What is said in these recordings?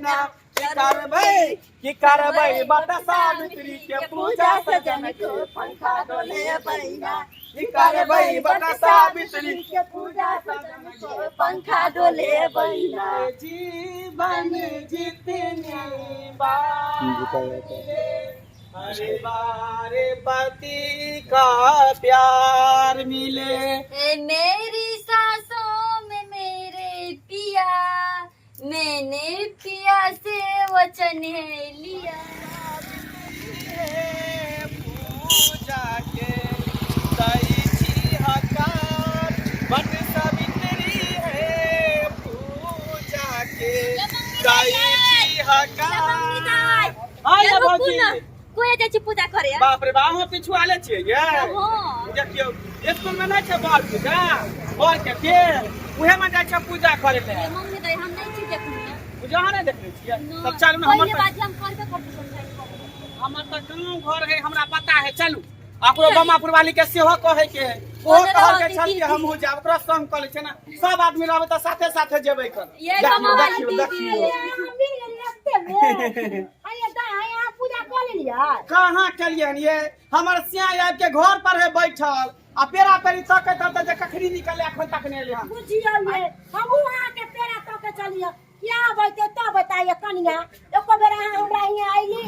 बहिना, की करबै, की करबै बट सावित्री के पूजा सजन के पंखा डोले बहिना, की करबै बट सावित्री के पूजा सजन के पंखा डोले बहिना। जीवन जितनी बार हर बार पति का प्यार मिले। ए मेरी सांसों में मेरे पिया, मैंने पिया से वचन है लिया। पूजा के दै छी हकार बट सावित्री है, पूजा के दै छी हकार। आइ ये रुकू भौजी। ना, कोई जाइ छी पूजा करे। बाप रे बाप, अहाँ पिछु आले छियै ये? हाँ। देखियौ, स्कूल में नहि छै बर पूजा, बर के पेड़, उहे में जाइ छै पूजा करे ले। ये मम्मी दाई, हम नहीं छी देखने। पूजा अहाँ नहि देखने छियै? नहि। तब चलू ने हमर। पहिले बात हम करबे करते संसार। हमर तऽ गाँव घर है, हमरा पता है। चलू, ओकरो बमापुर वाली के सेहो कहै के है। ओहो ओने कहल के रहती छल कि दीदी। हमहूँ जायब ओकरा संग। कऽ लै छै ने, सब आदमी रहबै तऽ साथे साथे जेबै कर। ये देखियौ, बमा वाली देखियौ, दीदी। देखियौ। मिल गेली रास्ते में। अरे दाई, अहाँ पूजा कऽ लेलियै? कहाँ केलियन ये? हमर सिया आबि के घर पर है बैठल आ पेरा पेरी तकैत रहतै जे कखनी निकले, एखन तक नहि एलै हन। बुझियौ ये, हमहूँ अहाँके पेरा तके चलियै क्या बैठे तब बताइए कनिया, एको बेर अहाँ हमरा हियाँ अइली?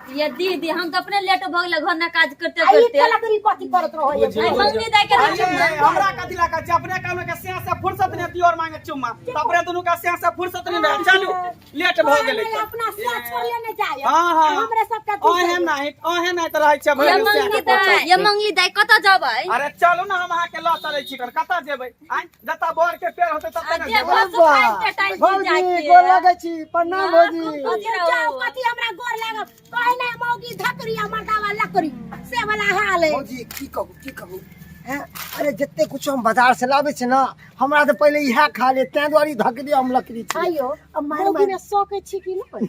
ये दीदी, हम तो अपने लेट भऽ गेल घर ना काज करते आ ई करते। कलकरी कथी करत रहो ये? बुझियौ। आई मंगनी दाई के अरे, देखियौ। हमरा कथी लगा छै? अपने कहलहुँ के सिया से फुर्सत नहीं दियोर मांगे चुम्मा, तऽ अपने दुनू के सिया से फुर्सत नहीं रहे। चलू, लेट भऽ गेलै। नहि, अपना सिया छोड़िए नहि जाय। हाँ हाँ हमरे सबके ओहे नहीं, ओहे नहीं तऽ रहै छै ये भरि सिया मंगनी के पोछा। दाई, ये मंगनी दाई, कतऽ जेबै? अरे चलू ने, हम अहाँके लऽ चलै छी। कर कतऽ जेबै आँय? जतऽ बर के पेड़ होतै ततऽ आ ने देखो जेबै। सुखाइ टटाइ छी भौजी, जाके। गोर लगै छी, प्रणाम भौजी। खूब जाओ, कथी हमरा गोर लागल? कहे नहीं मौगी धकरी आ मर्दावा लकड़ी, से वाला हाल है। भौजी, की कहू, की कहू हैं? अरे जते कुछ हम बाजार से लाबै छी ना, हमरा तऽ पहिले इएह खा ले, तें दुआरे ई धकरी हम लकड़ी छी। आइयो अब मारि मौगी मारि में सकै छी कि नहि?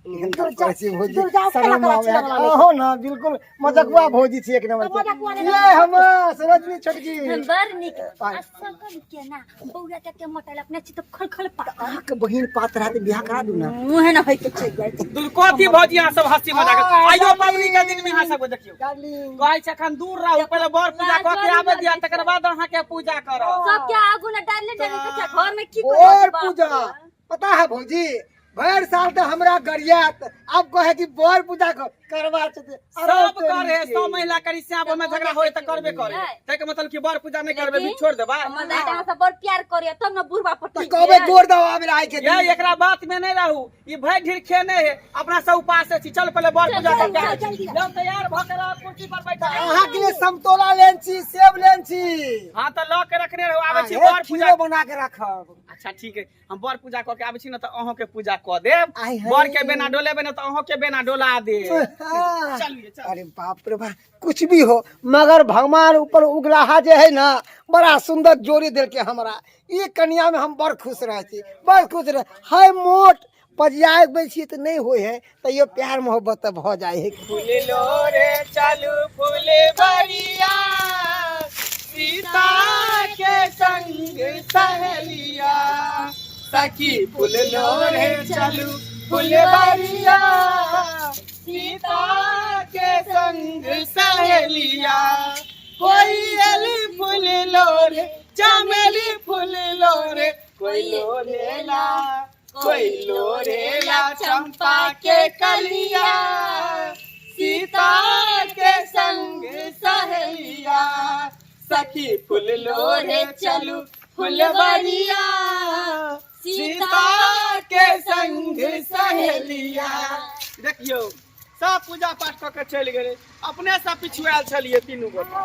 एहन तऽ करै छी भौजी, दुर्गा केना शरम करै आबै छी है। लगवा ले? अहो ना, बिल्कुल मजकुआ भौजी छी, एक नंबर तऽ मजकुआ के। नहि। ये हमर सरोजनी छोटकी। बड़ नीक। पाइ। आ सकल के ना बौआ के मोटाइल अपने छी तऽ खल खल पा। अहाँके बहिन पात रहत, बियाह करा दू ना। मुँहे न होय के चलि जाइ छै। दूर कथी भौजी, अहाँ सब हंसी मजाक? हाँ, आइयो डार्लिंग। पबनी के दिन में अहाँ सब देखियौ। डार्लिंग। कहै छै एखन दूर रहू, पहिले बर पूजा कऽ के आबै दिअ, तकर बाद अहाँके पूजा करब। सबके आगू ने डालले डालले के छै, घर में की बर करब बाप पूजा रे। पता है भौजी, भरि साल तऽ हमरा गरियात, आब कहे कि बर पूजा करवा छथि। अरे सब तोरी करे, के। सब महिला करी, श्याम में झगड़ा होय तऽ करबे करे। ताहिके मतलब कि बर पूजा नहि करबै, लेकिन भी छोड़ देबै? हमर दाइ तऽ अहाँ सब बड़ प्यार करैया तब ने बुढ़बा की पटक कहबै, गोर दबावे ला आइ के ये दिन। एकरा बात में नहीं रहू, ई भरि ढीर खेने है, अपना सब उपास छी। चल, पहिले बर पूजा चल, करके आबै चल, छी। चल। जाउ, तैयार भऽ के रह, कुर्सी पर बैठा। अहाँ के लिए समतोला लेन छी, सेब लेन छी। हाँ, तऽ लऽ के रखने रहू, आबै छी आ, हे, बर पूजा। खीरो बना के राखब। अच्छा ठीक है, हम बर पूजा कऽ के आबै छी ने तऽ अहूँ के पूजा कऽ देब। आइ है। बर के बेना डोलेबै ने तऽ अहूँ के बेना डोला देब। हाँ। चलिए, चलिए। अरे बाप रे बाप, कुछ भी हो मगर भगवान ऊपर उगलाहा जे है ना, बड़ा सुंदर जोड़ी दिल के हमरा। ई कन्या में हम बड़ खुश रहे छी, बड़ खुश रहे है। मोट पजियाबै छियै तऽ नहि होइ है, तैयो प्यार मोहब्बत तऽ भऽ जाइ है। फूल लोरे चलू फूल बरिया, सीता के संग सहेलिया। सखी फूल लोरे चलू फूल बरिया, सीता के संग सहेलिया। कोयल फूल लोरे, चमेली फूल लोरे, कोई लोरेला, कोई लोरेला चंपा के कलिया, सीता के संग सहेलिया। सखी फूल लोरे चलू फुलबरिया, सीता के संग सहेलिया। देखियौ, सब पूजा पाठ कऽ के चलि गेलै, अपने सब पिछुआयल छलियै तीनू गोटा।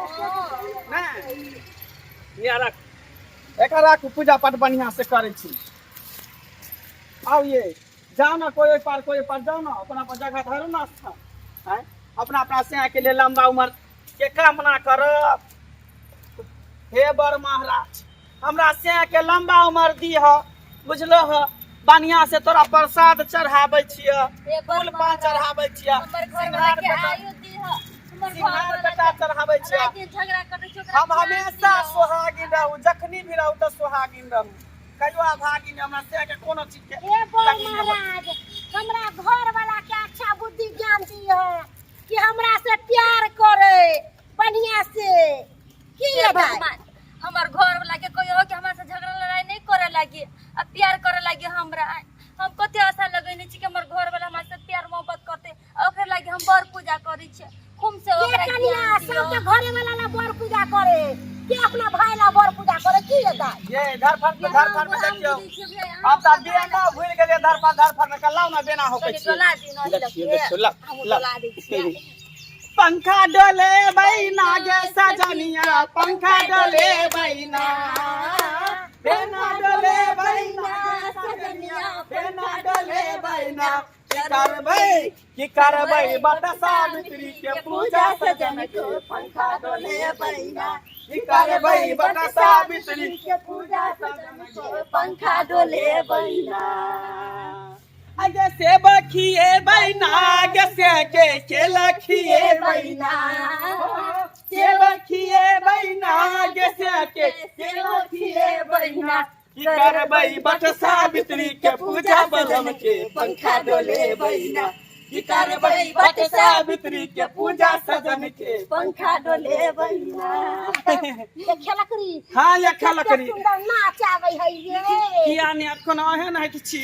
नहि या राख, एकरा राखू, पूजा पाठ बढ़िआँ से करै छी। आउ ये, जाओ ना, कोई ओहि पार, कोई ओहि पार, जाओ ना, अपना अपन जगह धरू ना स्थान। आँय, अपना अपना से के लिए लंबा उम्र के कामना करब। हे बर महाराज, हमरा से के लंबा उम्र दीह, बुझलो ह? बढ़िया से तोरा प्रसाद चढ़ाबै छियै, हे बर फूल पान चढ़ाबै छियै, हमर घर सिंघार वाला के बेटा, आयु दीह, हमर घर सिंघार वाला बेटा के चढ़ाबै छियै। राति दिन झगड़ा करै छै, ओकरा हम ध्यान हमेशा दियौ। सोहागिन रहू, जखनी भी रहू तऽ सोहागिन रहू। कहियो अभागी नहि हमरा से के कोनो चीज के हे बड़ तकलीफ नहि होत। महाराज, हमरा घर वाला के अच्छा बुद्धि ज्ञान दिह कि हमरा से प्यार करे बढ़िया से। की हे ये दाई? भगवान, हमर घर वाला के कहियो कि हमरा से झगड़ा लड़ाई नहीं करे लागी आ प्यार करे लागी हमरा। हम कते आशा लगेने छी कि हमर घर वाला हमरा से प्यार मोहब्बत करते, आ ओकरे लागी हम बड़ पूजा करै छी खूब से। के ओकरा कनिया ज्ञान दियौ। सबके घरे वाला ला बड़ पूजा करे के अपना भाई ला बड़ पूजा करे? की ये दाई? ये धरफड़ में, धरफड़ में देखियौ, हम तऽ बेना भूलि गेलियै। धरफड़ धरफड़ में कल्ला ना बेना होकै कनि छी। डोला दियौ न देखियौ, लगे। देखियौ, ला, हमहूँ ला। डोला दै छियै। पंखा डोले बैना गे सजनिया, पंखा डोले बैना, बेना डोले बैना गे सजनिया, बेना डोले बैना। की करबै, की करबै बट सावित्री के पूजा सजन के पंखा डोले बैना। की करबै बट सावित्री के पूजा सजन के पंखा डोले बैना। अगे से बखिए बैना गे से के केला खिए बैना, से बखिए बैना गे से के केला खिए बैना। की करबै बट सावित्री के पूजा बलम के पंखा डोले बैना। की करबै बट सावित्री के पूजा सजन के पंखा डोले बैना। ये खेलकरी। हाँ, ये खेलकरी। कते सुंदर नाच आबै है ये। किया नहि, अखन एहन है कि छी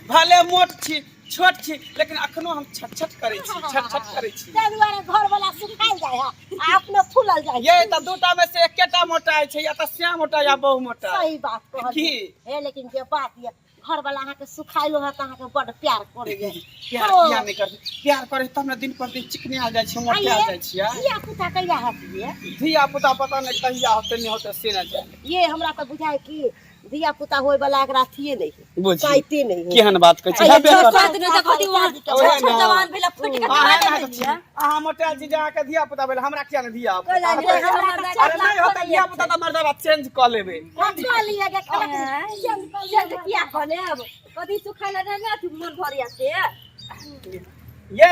भले मोट छी छोट छी, लेकिन अखनो हम छट छट करै छी, छट छट करै छी। ताहि दुआरे घर वाला सुखायल जाइ है आ अपने फूलल जाइ ये तऽ दूटा में से एकेटा मोटा छै, या तऽ श्याम मोटा या बहु मोटा। सही बात कहलियै। की? हे, लेकिन जे बात ये, घर वाला अहाँके सुखायलो है तऽ अहाँके बड प्यार करैये। प्यार किया नहि करतै? प्यार करै तब ने दिन पर दिन चिकनिया जाइ छै, मोटा जाइ छियै। धिया पुता कहिया होत ये? धिया पुता पता नहि कहिया होतै, नहि होतै से नहि जाने। ये हमरा तऽ बुझाय कि धिया पुता होय वाला एकरा अथिये नहि है, बुझी साइते नहि है। केहन बात कहै छी? आइये हेबे छओ करतै। सात दिन तऽ कथी वहाँ ओहे छोट ने। जवान भेला फुटि के अहाँ कहाँ एना गेलियै? छी, अहाँ मोटायल छी जे अहाँके धिया पुता भेल, हमरा किया नहि धिया पुता? कहलियै, अरे हमरा नहि होतै धिया पुता तऽ मर्दबा चेंज कऽ लेबै। कऽ लिअ गे खेलकरी, चेंज कऽ लिअ। चेंज किया कऽ लेब? कथी सुखायला नहि ने अथी मोन भरैया से। ये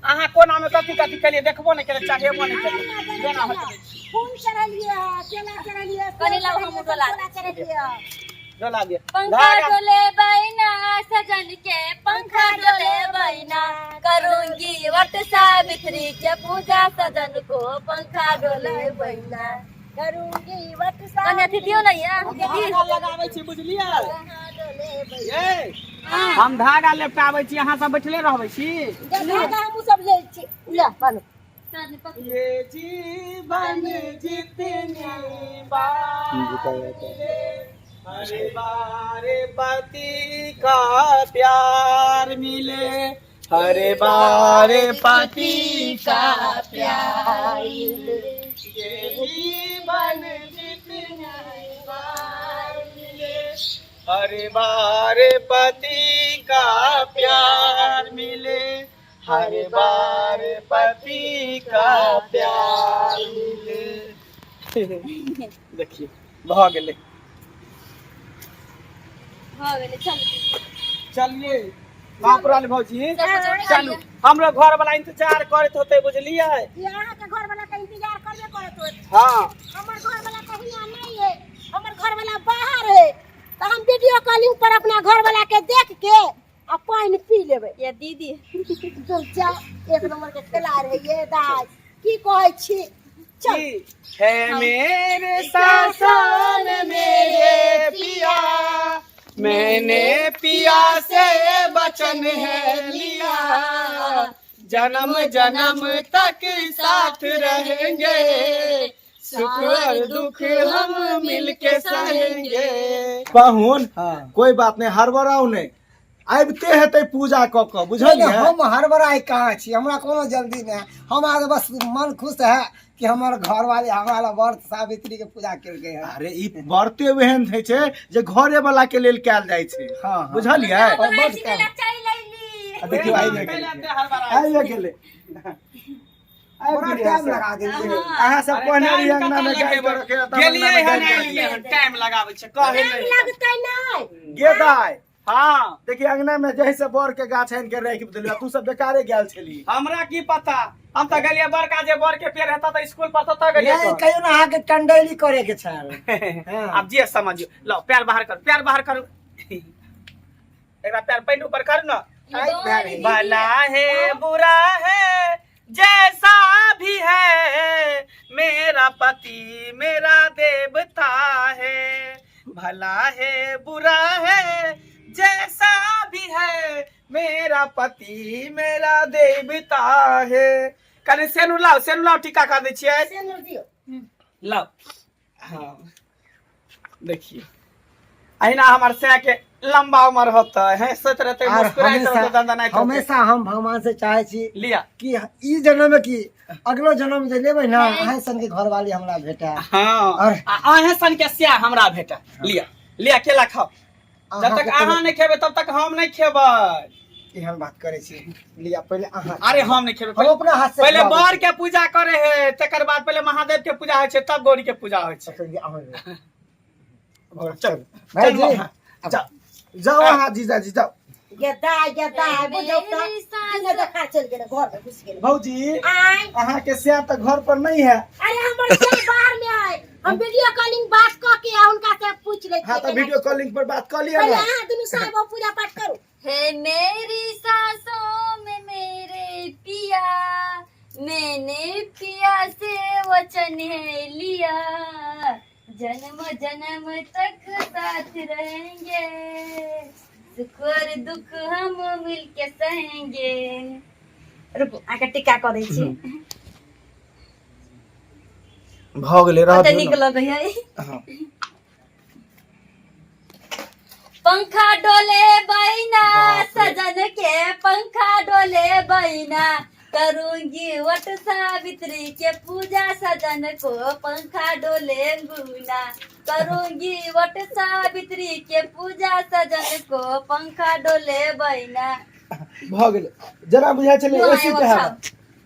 अहाँ कोना में कथी कथी केलियै, देखबो नहि केलियै, चढ़ेबो नहि केलियै, बेना होइत रहै छी। फूल चढ़ेलियै है, केला चढ़ेलियै, कनि लाउ, हमहूँ डोला दै। केला चढ़ेलियै। डोला दिअ। पंखा धागा डोले बैना सजन के पंखा डोले बैना, करूंगी वट सावित्री के पूजा सजन को पंखा डोले बैना। करूंगी वट कनि अथी दियौ ने ये हम दीदी। धागा लगाबै छी, बुझलियै? पंखा डोले बैना। ये हम धागा लेपटाबै छी, अहाँ सब बैठले रहबै छी। जे धागा हमहूँ सब लै छी, ले बनू। ये जीवन जितनी बार मिले, हर बार पति का प्यार मिले, हर बार पति का प्यार मिले। ये जीवन जितनी बार मिले, हर बार पति का प्यार मिले, हर बार पति का प्यार मिले। देखिए, भऽ गेलै। भऽ गेलै, चलू। चलिए बाप रहल भौजी। सब कुछ उठा चलू। लिअ। हमरो घर वाला इंतजार करैत होतै, बुझलियै? ये अहाँके घर वाला के इंतजार करबे करत होत। हाँ। हमर घर वाला कहिया नहीं है, हमर घर वाला बाहर है, तऽ हम वीडियो कॉलिंग पर अपना घर वाला के देख के आ पानि पी लेबै। ये दीदी। चल, एक नंबर के खेला रहे ये दाइ, की कहै छी? चल। की है मेरे सासन मेरे पिया, मैंने पिया से वचन है लिया, जन्म जन्म तक साथ रहेंगे, सुख और दुख हम मिलके सहेंगे। पाहुन। हाँ। कोई बात नहीं, हड़बड़ाउ नहि, आबिते हेतै पूजा कऽ कऽ, नहीं, बुझलियै? नहीं, हम हड़बड़ाई कहाँ छी? हमरा कोनो जल्दी नहीं है। हमारा बस मन खुश है कि हमर घर वाले हमारा व्रत सावित्री के पूजा केलकै है। अरे, ई व्रते ओहन होइ छै जे घरे वाला के लेल कयल जाइ छै। हाँ, हाँ। बुझलियै? और बड चलि अयली। आ देखियौ, आबि गेलै, आबि गेलै, आबि बड़ा गेलै। टाइम लगा देलियै। अहाँ सब अरे कहने टाइम रहियै अंगना मे कतऽ गाय लगेबै? के रखे, तब गेलियै अंगना मे हन, गाय के एलियै हन, रखे। टाइम लगाबै छै कहै टाइम नहि। लगतै नहि। गे दाय। हाँ। देखिए अंगना में जैसे बर के गाछ आनि के राखि देलियै, तू सब बेकारे गेल छली। हमरा की पता, हम तऽ गेलियै बड़का जे बर के पेड़ हेतै तऽ स्कूल पर ततऽ गेलियै। नहीं कहियो ना अहाँके टंडैली करे के छल। हाँ। आब जे समझियौ। लाउ पैर बाहर करू, पैर बाहर करू, एकरा पैर पैंट ऊपर करू ना। भला है बुरा है जैसा भी है, मेरा पति मेरा देवता है। भला है बुरा है जैसा भी है, मेरा पति मेरा देवता है। कनि सेनु लाउ, सेनु लाउ, टीका कर दै छियै। सेनुर दियौ। लाउ। हाँ देखिए, अहिना हमर सै के लंबा उम्र होतै है, सोच रहते और मुस्कुराइत रहतै, हमेशा दंदनाइत रहतै। हमेशा हम भगवान से चाहे छी लिया कि ई जन्म में की अगलो जन्म जे लेबै ना, अहें सन के घरवाली हमरा भेटे। हाँ। और आ अहें सन के स्या हमरा भेटे। लिया लिया, केला खाओ। जब तक अहाँके अहाँ नहीं खेबै तब तक हम नहीं खेबै। एहन बात करै छी, लिया पहिले अहाँ। अरे हम नहीं खेबै। हम अपना हाथ से पहिले खुआबै। बर के पूजा करे है, तकर बाद पहिले महादेव के पूजा होइ छै, तब गौरी के पूजा होइ छै। अच्छा, अहाँ लेबै। चल। भाईजी, चलू अहाँ। जाओ जाओ अहाँ जीजाजी जाओ। गेदा गेदा बुझौ तऽ दिने देखार चलि गेलै, घर में घुसि गेलै। भौजी, आय। अहाँ के स्या तऽ घर पर नहीं है। अरे हमर से बाहर में है, हम वीडियो कॉलिंग बात कऽ के आ हुनका से पूछि लै हाँ छियै तऽ केना। वीडियो कॉलिंग पर बात कऽ लिअ पहिले ना। अहाँ दुनू साहेब पूजा पाठ करू। हे मेरी सांसों में मेरे पिया, मैंने पिया से वचन है लिया, जन्म जन्म तक साथ रहेंगे, सुख और दुख हम मिलके सहेंगे। रुकू, आके टीका कऽ दै छी। भऽ गेलै, रह कते दियौ नीक ना। लगै है। हाँ। पंखा डोले बैना, बाप रे। सजन के पंखा डोले बैना, करूंगी वट सावित्री के पूजा, सजन को पंखा डोले गुना, करूंगी वट सावित्री के पूजा, सजन को पंखा डोले बैना। भऽ गेलै, जेना बुझाइ छलै लिअ, एसी एगो के खाउ। हवा।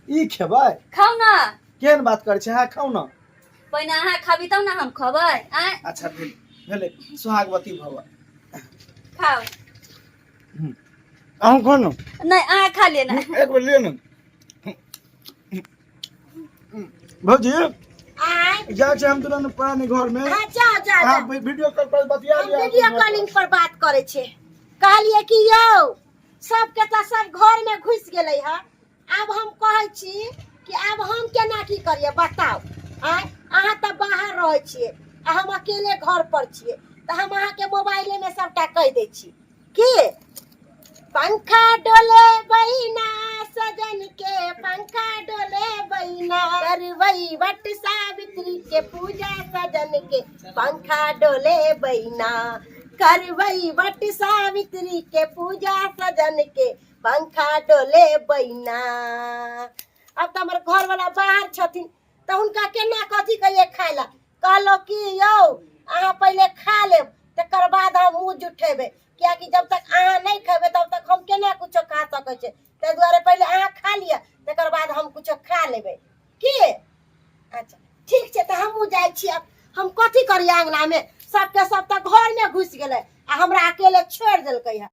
ई खेबै? खाउ ना। केहन बात करै छै अहाँ, खाउ ना। पहिने अहाँ खाबी तब ना हम खबै आँय। अच्छा भेलै भेलै, सुहागवती भव। खाउ। अहूँ खाउ ने। नहि, अहाँ खा लिअ ना। एक बेर लिअ ने भौजी। आय। जाइ छै हम तुरंत पुरानी घर में। हाँ जाओ जाओ। अहाँ जाओ। वीडियो कॉल पर बतिया हम लिअ। वीडियो कॉलिंग पर बात करै छियै। कहलियै कि यौ, सबके तऽ सब घर में घुसि गेलै हँ, आब हम कहै छी कि आब हम केना की करियै बताउ। आँय, अहाँ तऽ बाहर रहै छियै आ हम अकेले घर पर छियै, तऽ हम अहाँके मोबाइले में सबटा कहि दै छी कि पंखा डोले बहिना, सजन के पंखा डोले बहिना, करबै वट सावित्री के पूजा, सजन के पंखा डोले बहिना, करबै वट सावित्री के पूजा, सजन के पंखा डोले बहिना। आब तऽ हमर घरवला बाहर छथिन, तऽ हुनका केना कथी कहियै खाय लए? कहलहुँ कि यौ, अहाँ पहिले खा लेब, तकर बाद हम मुँह जुठेबै, कियाकि जब तक अहाँ नहि खेबै तब तक हम केना कुछो खा सकै छियै। ताहि दुआरे पहिले अहाँ खा लिअ, तकर बाद हम कुछो खा लेबै। की अच्छा ठीक छै, तऽ हमहूँ जाइ छी। आब हम कथी करियै अङ्गनामे? सबके सब तऽ घरमे घुसि गेलै आ हमरा अकेले छोड़ि देलकै हँ।